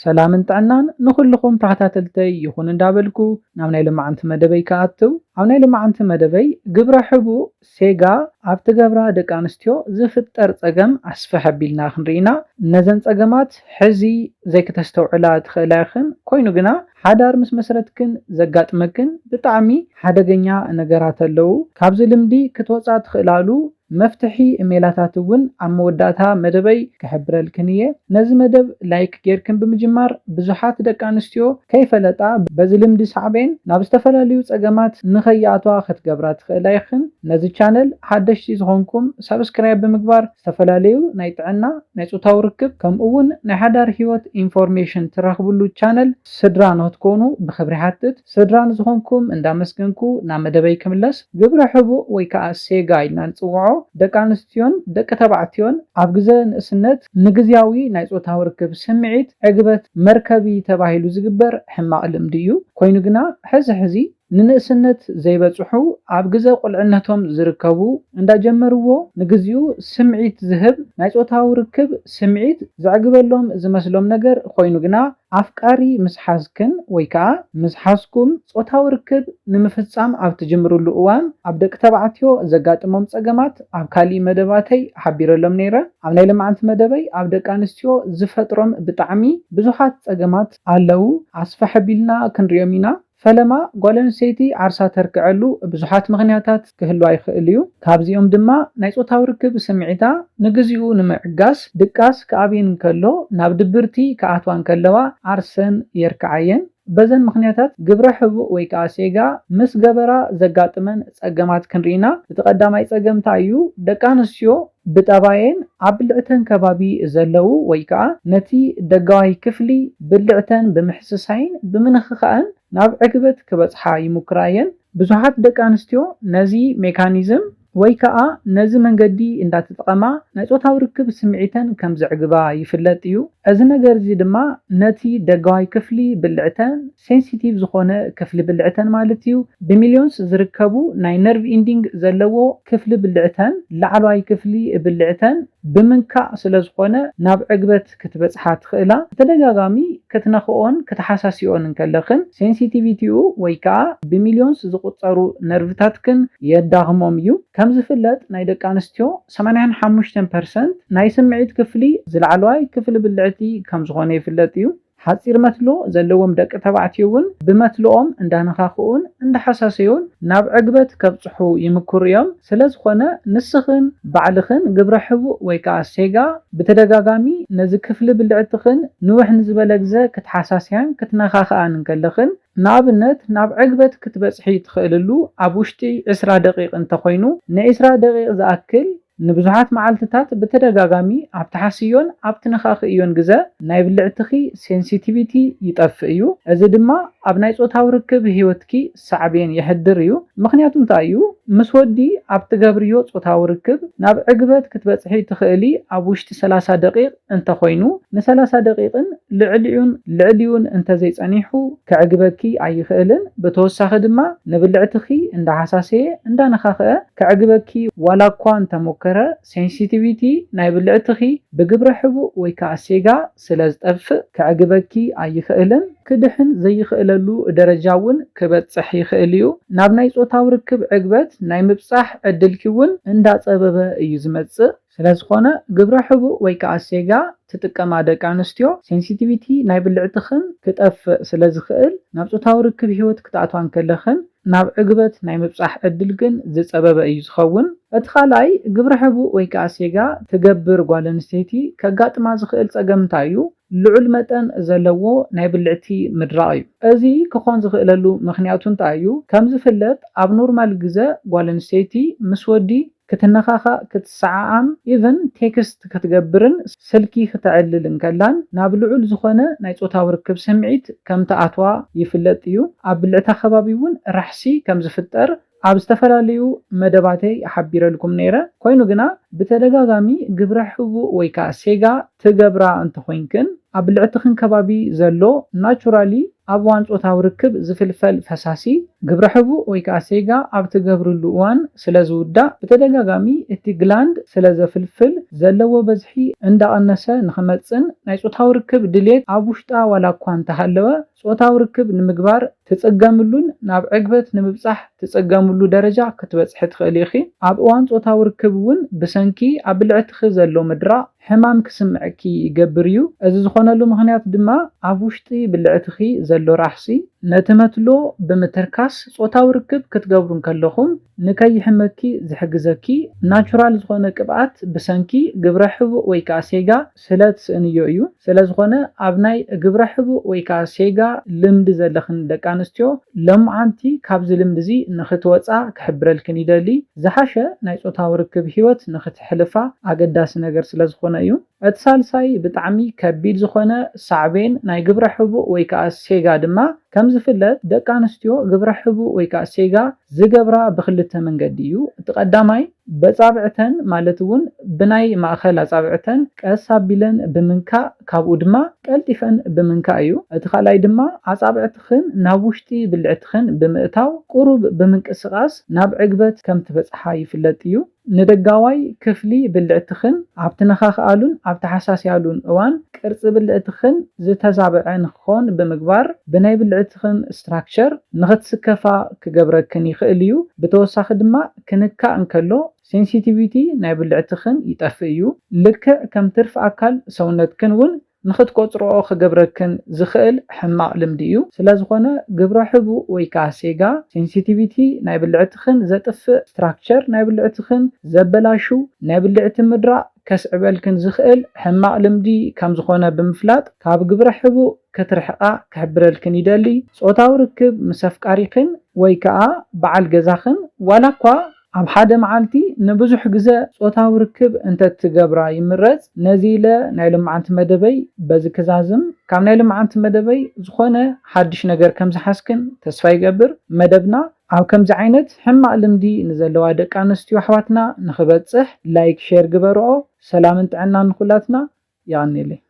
ሰላምን ጥዕናን ንኹልኹም ተኸታተልተይ ይኹን እንዳበልኩ ናብ ናይ ልማዓንቲ መደበይ ክኣትው። ኣብ ናይ ልማዓንቲ መደበይ ግብረ ሕቡእ ሴጋ ኣብ ትገብራ ደቂ ኣንስትዮ ዝፍጠር ጸገም ኣስፍሕ ኣቢልና ክንርኢና። ነዘን ጸገማት ሕዚ ዘይክተስተውዕላ ትኽእላ ኢኽን። ኮይኑ ግና ሓዳር ምስ መስረትክን ዘጋጥመክን ብጣዕሚ ሓደገኛ ነገራት ኣለዉ። ካብዚ ልምዲ ክትወጻ ትኽእላሉ መፍትሒ ሜላታት እውን ኣብ መወዳእታ መደበይ ክሕብረልክን እየ። ነዚ መደብ ላይክ ጌርክን ብምጅማር ብዙሓት ደቂ ኣንስትዮ ከይፈለጣ በዚ ልምዲ ሳዕቤን ናብ ዝተፈላለዩ ጸገማት ንኸይኣትዋ ክትገብራ ትኽእላ ኢኽን። ነዚ ቻነል ሓደሽቲ ዝኾንኩም ሳብስክራይብ ብምግባር ዝተፈላለዩ ናይ ጥዕና፣ ናይ ጾታዊ ርክብ ከምኡ እውን ናይ ሓዳር ህይወት ኢንፎርሜሽን ትረኽብሉ ቻነል ስድራ ንክትኮኑ ብኽብሪ ሓትት። ስድራ ንዝኾንኩም እንዳመስገንኩ ናብ መደበይ ክምለስ። ግብረ ሕቡእ ወይ ከዓ ሴጋ ኢልና ንጽውዖ ደቂ ኣንስትዮን ደቂ ተባዕትዮን ኣብ ግዘ ንእስነት ንግዝያዊ ናይ ጾታዊ ርክብ ስምዒት ዕግበት መርከቢ ተባሂሉ ዝግበር ሕማቕ ልምዲ እዩ። ኮይኑ ግና ሕዚ ሕዚ ንንእስነት ዘይበጽሑ ኣብ ግዘ ቁልዕነቶም ዝርከቡ እንዳጀመርዎ ንግዚኡ ስምዒት ዝህብ ናይ ጾታዊ ርክብ ስምዒት ዘዕግበሎም ዝመስሎም ነገር ኮይኑ ግና ኣፍቃሪ ምስ ሓዝክን ወይ ከዓ ምስ ሓዝኩም ጾታዊ ርክብ ንምፍጻም ኣብ ትጅምርሉ እዋን ኣብ ደቂ ተባዕትዮ ዘጋጥሞም ጸገማት ኣብ ካሊእ መደባተይ ሓቢረሎም ነይረ። ኣብ ናይ ልማዓንቲ መደበይ ኣብ ደቂ ኣንስትዮ ዝፈጥሮም ብጣዕሚ ብዙሓት ጸገማት ኣለዉ። ኣስፍሕ ኣቢልና ክንሪኦም ኢና። ፈለማ ጓል ኣንስተይቲ ዓርሳ ተርክዐሉ ብዙሓት ምኽንያታት ክህልዋ ይኽእል እዩ። ካብዚኦም ድማ ናይ ጾታዊ ርክብ ስምዒታ ንግዚኡ ንምዕጋስ ድቃስ ክኣብየን እንከሎ ናብ ድብርቲ ክኣትዋ እንከለዋ ዓርሰን የርክዓየን። በዘን ምኽንያታት ግብረ ሕቡእ ወይ ከዓ ሴጋ ምስ ገበራ ዘጋጥመን ጸገማት ክንርኢና። እቲ ቀዳማይ ጸገም እንታይ እዩ? ደቂ ኣንስትዮ ብጠባየን ኣብ ብልዕተን ከባቢ ዘለዉ ወይ ከዓ ነቲ ደጋዋይ ክፍሊ ብልዕተን ብምሕስሳይን ብምንኽኻእን ናብ ዕግበት ክበጽሓ ይሙክራ እየን። ብዙሓት ደቂ ኣንስትዮ ነዚ ሜካኒዝም ወይ ከዓ ነዚ መንገዲ እንዳተጠቐማ ናይ ጾታዊ ርክብ ስምዒተን ከም ዘዕግባ ይፍለጥ እዩ። እዚ ነገር እዚ ድማ ነቲ ደጋዋይ ክፍሊ ብልዕተን፣ ሴንሲቲቭ ዝኾነ ክፍሊ ብልዕተን ማለት እዩ፣ ብሚልዮንስ ዝርከቡ ናይ ነርቭ ኢንዲንግ ዘለዎ ክፍሊ ብልዕተን፣ ላዕለዋይ ክፍሊ ብልዕተን ብምንካእ ስለ ዝኾነ ናብ ዕግበት ክትበጽሓ ትኽእላ። ብተደጋጋሚ ክትነኽኦን ክትሓሳስዮን እንከለኽን ሴንሲቲቪቲኡ ወይ ከዓ ብሚልዮንስ ዝቑጸሩ ነርቭታትክን የዳኽሞም እዩ። ከም ዝፍለጥ ናይ ደቂ ኣንስትዮ ሰማንያን ሓሙሽተን ፐርሰንት ናይ ስምዒት ክፍሊ ዝላዕለዋይ ክፍሊ ብልዕቲ ከም ዝኾነ ይፍለጥ እዩ። ሓፂር መትሎ ዘለዎም ደቂ ተባዕትዮ እውን ብመትልኦም እንዳነኻኽኡን እንዳሓሳሰዩን ናብ ዕግበት ከብፅሑ ይምክሩ እዮም። ስለ ዝኾነ ንስኽን ባዕልኽን ግብረ ሕቡእ ወይ ከዓ ሴጋ ብተደጋጋሚ ነዚ ክፍሊ ብልዕትኽን ንውሕ ንዝበለ ግዘ ክትሓሳስያን ክትነኻኽኣን እንከለኽን ንኣብነት ናብ ዕግበት ክትበፅሒ ትኽእልሉ ኣብ ውሽጢ ዕስራ ደቂቕ እንተኾይኑ ንዕስራ ደቂቕ ዝኣክል ንብዙሓት መዓልትታት ብተደጋጋሚ ኣብ ትሓስዮን ኣብ ትነኻኽእዮን ግዘ ናይ ብልዕትኺ ሴንሲቲቪቲ ይጠፍእ እዩ። እዚ ድማ ኣብ ናይ ጾታዊ ርክብ ህይወትኪ ሳዕቤን የሕድር እዩ። ምኽንያቱ እንታይ እዩ? ምስ ወዲ ኣብ ትገብርዮ ጾታዊ ርክብ ናብ ዕግበት ክትበጽሒ ትኽእሊ ኣብ ውሽጢ ሰላሳ ደቂቕ እንተኾይኑ ን30 ደቂቕን ልዕሊኡን ልዕሊኡን እንተዘይጸኒሑ ከዕግበኪ ኣይኽእልን። ብተወሳኺ ድማ ንብልዕትኺ እንዳሓሳሰየ እንዳነኻኽአ ከዕግበኪ ዋላ እኳ እንተሞከረ ሴንሲቲቪቲ ናይ ብልዕትኺ ብግብረ ሕቡእ ወይ ከዓ ሴጋ ስለ ዝጠፍእ ከዕግበኪ ኣይኽእልን። ክድሕን ዘይኽእለሉ ደረጃ እውን ክበጽሕ ይኽእል እዩ። ናብ ናይ ጾታዊ ርክብ ዕግበት ናይ ምብጻሕ ዕድልኪ እውን እንዳጸበበ እዩ ዝመጽእ። ስለ ዝኾነ ግብረ ሕቡእ ወይ ከዓ ሴጋ ትጥቀማ ደቂ ኣንስትዮ ሴንሲቲቪቲ ናይ ብልዕትኽን ክጠፍእ ስለ ዝኽእል ናብ ጾታዊ ርክብ ህይወት ክትኣትዋ እንከለኽን ናብ ዕግበት ናይ ምብጻሕ ዕድልክን ዝጸበበ እዩ ዝኸውን። እቲ ካልኣይ ግብረ ሕቡእ ወይ ከዓ ሴጋ ትገብር ጓል ኣንስተይቲ ከጋጥማ ዝኽእል ጸገም እንታይ እዩ? ልዑል መጠን ዘለዎ ናይ ብልዕቲ ምድራቕ እዩ። እዚ ክኾን ዝኽእለሉ ምኽንያቱ እንታይ እዩ? ከም ዝፍለጥ ኣብ ኖርማል ግዘ ጓል ኣንስተይቲ ምስ ወዲ ክትነኻኻእ ክትሰዓዓም ኢቨን ቴክስት ክትገብርን ስልኪ ክተዕልል እንከላን ናብ ልዑል ዝኾነ ናይ ጾታዊ ርክብ ስምዒት ከም ትኣትዋ ይፍለጥ እዩ። ኣብ ብልዕታ ከባቢ እውን ራሕሲ ከም ዝፍጠር ኣብ ዝተፈላለዩ መደባተይ ሓቢረልኩም ነይረ። ኮይኑ ግና ብተደጋጋሚ ግብረ ሕቡእ ወይ ከዓ ሴጋ ትገብራ እንተኾይንክን ኣብ ብልዕትኽን ከባቢ ዘሎ ናቹራሊ ኣብ እዋን ጾታዊ ርክብ ዝፍልፈል ፈሳሲ ግብረ ሕቡእ ወይ ከዓ ሴጋ ኣብ ትገብርሉ እዋን ስለ ዝውዳእ፣ ብተደጋጋሚ እቲ ግላንድ ስለ ዘፍልፍል፣ ዘለዎ በዝሒ እንዳቐነሰ ንኽመጽእን ናይ ጾታዊ ርክብ ድሌት ኣብ ውሽጣ ዋላ እኳ እንተሃለወ፣ ጾታዊ ርክብ ንምግባር ትጽገምሉን ናብ ዕግበት ንምብጻሕ ትጽገምሉ ደረጃ ክትበጽሒ ትኽእሊ ኢኺ። ኣብ እዋን ጾታዊ ርክብ እውን ብሰንኪ ኣብ ብልዕትኺ ዘሎ ምድራቕ ሕማም ክስምዐኪ ይገብር እዩ። እዚ ዝኾነሉ ምኽንያት ድማ ኣብ ውሽጢ ብልዕትኺ ዘሎ ራሕሲ ነቲ መትሎ ብምትርካስ ጾታዊ ርክብ ክትገብሩ እንከለኹም ንከይሕመኪ ዝሕግዘኪ ናቹራል ዝኾነ ቅብኣት ብሰንኪ ግብረ ሕቡእ ወይ ከዓ ሴጋ ስለ ትስእንዮ እዩ። ስለ ዝኾነ ኣብ ናይ ግብረ ሕቡእ ወይ ከዓ ሴጋ ልምዲ ዘለኽን ደቂ ኣንስትዮ ለምዓንቲ ካብዚ ልምዲ እዚ ንኽትወፃ ክሕብረልክን ይደሊ። ዝሓሸ ናይ ጾታዊ ርክብ ህይወት ንኽትሕልፋ ኣገዳሲ ነገር ስለ ዝኾነ እዩ። እቲ ሳልሳይ ብጣዕሚ ከቢድ ዝኾነ ሳዕቤን ናይ ግብረ ሕቡእ ወይ ከዓ ሴጋ ድማ ከም ዝፍለጥ ደቂ ኣንስትዮ ግብረ ሕቡእ ወይ ከዓ ሴጋ ዝገብራ ብክልተ መንገዲ እዩ። እቲ ቀዳማይ በጻብዕተን ማለት እውን ብናይ ማእኸል ኣጻብዕተን ቀስ ኣቢለን ብምንካእ ካብኡ ድማ ቀልጢፈን ብምንካእ እዩ። እቲ ካልኣይ ድማ ኣጻብዕትኽን ናብ ውሽጢ ብልዕትኽን ብምእታው ቁሩብ ብምንቅስቓስ ናብ ዕግበት ከም ትበጽሓ ይፍለጥ እዩ። ንደጋዋይ ክፍሊ ብልዕትኽን ኣብ ትነኻኽኣሉን ኣብ ተሓሳስያሉን እዋን ቅርጺ ብልዕትኽን ዝተዛብዐ ንክኾን ብምግባር ብናይ ብልዕትኽን ስትራክቸር ንኽትስከፋ ክገብረክን ይኽእል እዩ። ብተወሳኺ ድማ ክንካእ እንከሎ ሴንሲቲቪቲ ናይ ብልዕትኽን ይጠፍእ እዩ። ልክዕ ከም ትርፊ ኣካል ሰውነትክን እውን ንኽትቆጽርኦ ክገብረክን ዝኽእል ሕማቕ ልምዲ እዩ። ስለ ዝኾነ ግብረ ሕቡእ ወይ ከዓ ሴጋ ሴንሲቲቪቲ ናይ ብልዕትኽን ዘጥፍእ ስትራክቸር ናይ ብልዕትኽን ዘበላሹ ናይ ብልዕቲ ምድራቕ ከስዕበልክን ዝኽእል ሕማቕ ልምዲ ከም ዝኾነ ብምፍላጥ ካብ ግብረ ሕቡእ ክትርሕቓ ክሕብረልክን ይደሊ። ጾታዊ ርክብ ምስ ኣፍቃሪኽን ወይ ከዓ በዓል ገዛኽን ዋላ እኳ ኣብ ሓደ መዓልቲ ንብዙሕ ግዘ ጾታዊ ርክብ እንተትገብራ ይምረጽ። ነዚ ኢለ ናይ ልምዓንቲ መደበይ በዚ ክዛዝም። ካብ ናይ ልምዓንቲ መደበይ ዝኾነ ሓድሽ ነገር ከም ዝሓዝክን ተስፋ ይገብር። መደብና ኣብ ከምዚ ዓይነት ሕማቕ ልምዲ ንዘለዋ ደቂ ኣንስትዮ ኣሕዋትና ንኽበጽሕ ላይክ፣ ሼር ግበርኦ። ሰላምን ጥዕናን ንኹላትና። የቐንየለይ።